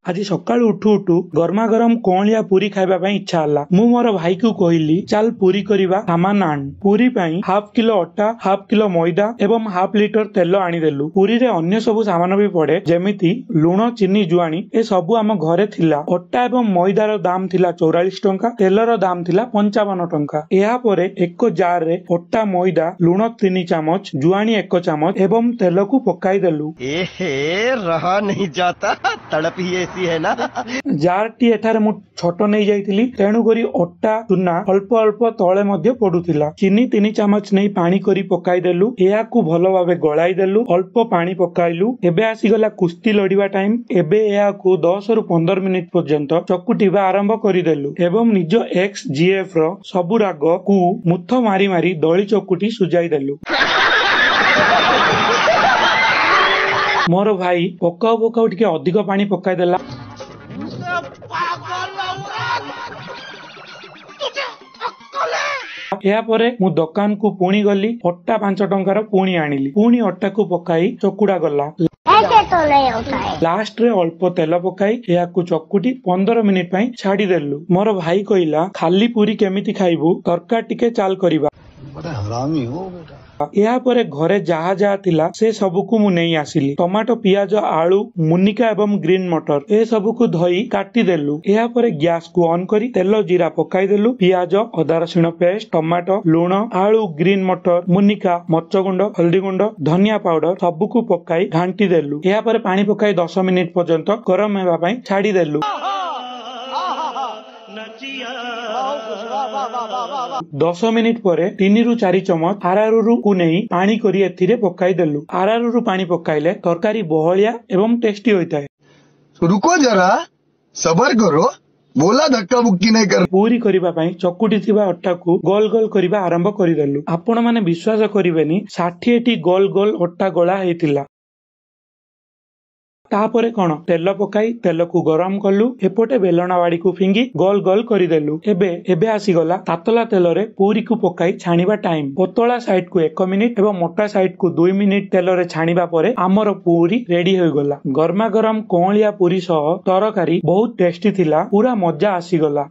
ଆଜି ସକାଳୁ ଉଠୁ ଉଠୁ ଗରମା ଗରମ କଅଁଳିଆ ପୁରୀ ଖାଇବା ପାଇଁ ଇଚ୍ଛା ହେଲା। ମୁଁ ମୋର ଭାଇକୁ କହିଲି, ଚାଲ ପୁରୀ କରିବା, ସାମାନ ଆଣ। ପୁରୀ ପାଇଁ ହାଫ କିଲୋ ଅଟା, ହାଫ କିଲୋ ମଇଦା ଏବଂ ହାଫ ଲିଟର ତେଲ ଆଣିଦେଲୁ। ପୁରୀରେ ଅନ୍ୟ ସବୁ ସାମାନ ବି ପଡେ, ଯେମିତି ଲୁଣ, ଚିନି, ଜୁଆଣି, ଏ ସବୁ ଆମ ଘରେ ଥିଲା। ଅଟା ଏବଂ ମଇଦାର ଦାମ ଥିଲା 44 ଟଙ୍କା, ତେଲର ଦାମ ଥିଲା 55 ଟଙ୍କା। ଏହାପରେ ଏକ ଜାରରେ ଅଟା, ମଇଦା, ଲୁଣ 3 ଚାମଚ, ଜୁଆଣି 1 ଚାମଚ ଏବଂ ତେଲକୁ ପକାଇଦେଲୁ। एहे, रहा नहीं जाता, तड़प ही ऐसी है ना। ଜାରଟି ଏଠାରେ ମୁଁ ଛୋଟ ନେଇଯାଇଥିଲି, ତେଣୁକରି ଅଟା ଚୁନା ଅଳ୍ପ ଅଳ୍ପ ତଳେ ମଧ୍ୟ ପଡୁଥିଲା। ଚିନି 3 ଚାମଚ ନେଇ ପାଣି କରି ପକାଇଦେଲୁ। ଏହାକୁ ଭଲ ଭାବେ ଗୋଳାଇ ଦେଲୁ, ଅଳ୍ପ ପାଣି ପକାଇଲୁ। ଏବେ ଆସିଗଲା କୁସ୍ତି ଲଢିବା ଟାଇମ। ଏବେ ଏହାକୁ 10ରୁ 15 ମିନିଟ ପର୍ଯ୍ୟନ୍ତ ଚକୁଟିବା ଆରମ୍ଭ କରିଦେଲୁ ଏବଂ ନିଜ ଏକ୍ସ ଜିଏଫ ର ସବୁ ରାଗକୁ ମୁଥ ମାରି ମାରି ଦଳି ଚକୁଟି ସୁଝାଇ ଦେଲୁ। ମୋର ଭାଇ ପକାଉ ପକାଉ ଟିକେ ଅଧିକ ପାଣି ପକାଇଦେଲା। ଏହାପରେ ମୁଁ ଦୋକାନକୁ ପୁଣି ଗଲି, ଅଟା 5 ଟଙ୍କାର ପୁଣି ଆଣିଲି, ପୁଣି ଅଟାକୁ ପକାଇ ଚକୁଡା ଗଲା। ऐसे तो नहीं होता है। ଲାଷ୍ଟରେ ଅଳ୍ପ ତେଲ ପକାଇ ଏହାକୁ ଚକୁଟି 15 ମିନିଟ ପାଇଁ ଛାଡିଦେଲୁ। ମୋର ଭାଇ କହିଲା, ଖାଲି ପୁରୀ କେମିତି ଖାଇବୁ, ତରକାରୀ ଟିକେ ଚାଲ କରିବା। बड़ा हरामी हो बेटा। ଏହାପରେ ଘରେ ଯାହା ଯାହା ଥିଲା ସେ ସବୁକୁ ମୁଁ ନେଇ ଆସିଲି। ଟମାଟୋ, ପିଆଜ, ଆଳୁ, ମୁନିକା ଏବଂ ଗ୍ରୀନ ମଟର ଏ ସବୁକୁ ଧୋଇ କାଟିଦେଲୁ। ଏହାପରେ ଗ୍ୟାସକୁ ଅନ୍ କରି ତେଲ ଜିରା ପକାଇଦେଲୁ। ପିଆଜ, ଅଦା ରସୁଣ ପେଷ୍ଟ, ଟମାଟୋ, ଲୁଣ, ଆଳୁ, ଗ୍ରୀନ ମଟର, ମୁନିକା, ମରିଚ ଗୁଣ୍ଡ, ହଳଦୀ ଗୁଣ୍ଡ, ଧନିଆ ପାଉଡର ସବୁକୁ ପକାଇ ଘାଣ୍ଟି ଦେଲୁ। ଏହାପରେ ପାଣି ପକାଇ 10 ମିନିଟ ପର୍ଯ୍ୟନ୍ତ ଗରମ ହେବା ପାଇଁ ଛାଡିଦେଲୁ। 10 ମିନିଟ ପରେ 3ରୁ 4 ଚାମଚ ଆରାରୁକୁ ନେଇ ପାଣି କରି ଏଥିରେ ପକାଇଦେଲୁ। ଆରାରୁରୁ ପାଣି ପକାଇଲେ ତରକାରୀ ବହଳିଆ ଏବଂ ଟେଷ୍ଟି ହୋଇଥାଏ। रुको जरा, सबर करो, बोला धक्का मुक्की नहीं कर। ପୁରୀ କରିବା ପାଇଁ ଚକୁଟି ଥିବା ଅଟାକୁ ଗୋଲ ଗୋଲ କରିବା ଆରମ୍ଭ କରିଦେଲୁ। ଆପଣ ମାନେ ବିଶ୍ୱାସ କରିବେନି, 60ଟି ଗୋଲ ଗୋଲ ଅଟା ଗୋଳା ହେଇଥିଲା। ତାପରେ କଣ, ତେଲ ପକାଇ ତେଲକୁ ଗରମ କଲୁ। ଏପଟେ ବେଲଣା ବାଡିକୁ ଫିଙ୍ଗି ଗୋଲ ଗୋଲ କରିଦେଲୁ। ଏବେ ଆସିଗଲା ତାତଲା ତେଲରେ ପୁରୀକୁ ପକାଇ ଛାଣିବା ଟାଇମ। ପତଳା ସାଇଡ କୁ 1 ମିନିଟ ଏବଂ ମୋଟା ସାଇଡ କୁ 2 ମିନିଟ ତେଲରେ ଛାଣିବା ପରେ ଆମର ପୁରୀ ରେଡି ହୋଇଗଲା। ଗରମା ଗରମ କଅଁଳିଆ ପୁରୀ ସହ ତରକାରୀ ବହୁତ ଟେଷ୍ଟି ଥିଲା, ପୁରା ମଜା ଆସିଗଲା।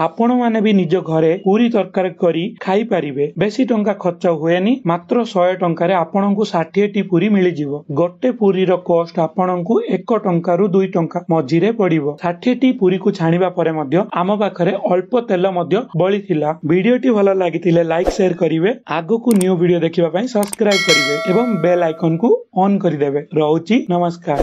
ଆପଣ ମାନେ ବି ନିଜ ଘରେ ପୁରୀ ତରକାରୀ କରି ଖାଇପାରିବେ। ବେଶୀ ଟଙ୍କା ଖର୍ଚ୍ଚ ହୁଏନି, ମାତ୍ର 100 ଟଙ୍କାରେ ଆପଣଙ୍କୁ 60ଟି ପୁରୀ ମିଳିଯିବ। ଗୋଟେ ପୁରୀର କଷ୍ଟ ଆପଣଙ୍କୁ 1 ଟଙ୍କାରୁ 2 ଟଙ୍କା ମଝିରେ ପଡିବ। 60ଟି ପୁରୀକୁ ଛାଣିବା ପରେ ମଧ୍ୟ ଆମ ପାଖରେ ଅଳ୍ପ ତେଲ ମଧ୍ୟ ବଳିଥିଲା। ଭିଡିଓଟି ଭଲ ଲାଗିଥିଲେ ଲାଇକ୍ ସେୟାର କରିବେ। ଆଗକୁ ନ୍ୟୁ ଭିଡିଓ ଦେଖିବା ପାଇଁ ସବସ୍କ୍ରାଇବ କରିବେ ଏବଂ ବେଲ ଆଇକନକୁ ଅନ୍ କରିଦେବେ। ରହୁଛି, ନମସ୍କାର।